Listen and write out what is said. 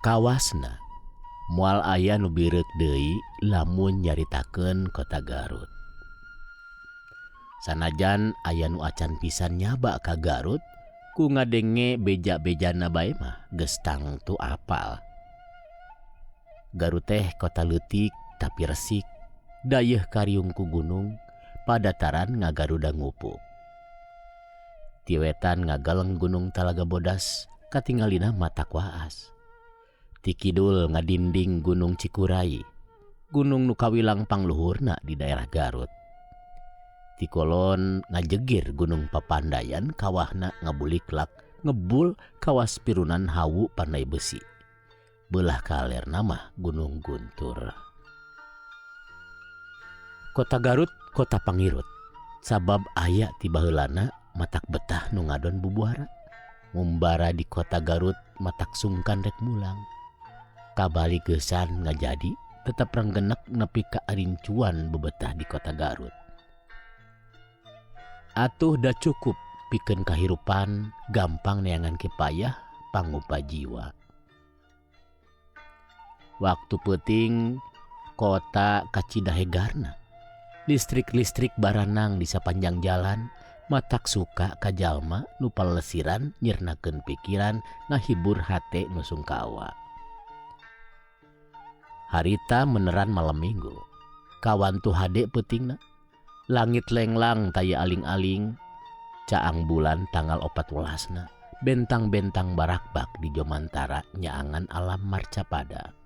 Kawasna moal aya nu bireuk deui lamun nyaritakeun Kota Garut. Sanajan aya nu acan pisan nyaba ka Garut, ku ngadenge beja-bejana bae mah geus tangtu apal. Garut teh kota leutik tapi resik, dayeuh kariung ku gunung, padataran ngagaruda ngupuk. Ti wetan ngagaleng Gunung Talaga Bodas katingalina matak waas. Ti kidul ngadinding Gunung Cikuray, gunung nu kawilang pangluhurna di daerah Garut. Ti kulon ngajegir Gunung Papandayan kawahna ngabuliklak ngebul kawas pirunan hawu pandai besi. Beulah kalerna mah Gunung Guntur. Kota Garut kota pangirut, sabab aya ti baheulana matak betah nu ngadon bubuara. Ngumbara di Kota Garut matak sungkan rek mulang. Kabali geusan ngajadi tetep renggenek nepi ka arincuan bebetah di Kota Garut. Atuh da cukup pikeun kahirupan gampang neangan kipayah pangupa jiwa. Waktu peuting kota kacida hegarna. Listrik-listrik baranang di sapanjang jalan matak suka ka jalma nu palesiran nyirnakeun pikiran ngahibur hate nu sungkawa. Harita meneran malam minggu. Kawantu hade peutingna. Langit lenglang taya aling-aling. Caang bulan tanggal 14-na. Bentang-bentang barakbak di Jomantara nyaangan alam marcapada.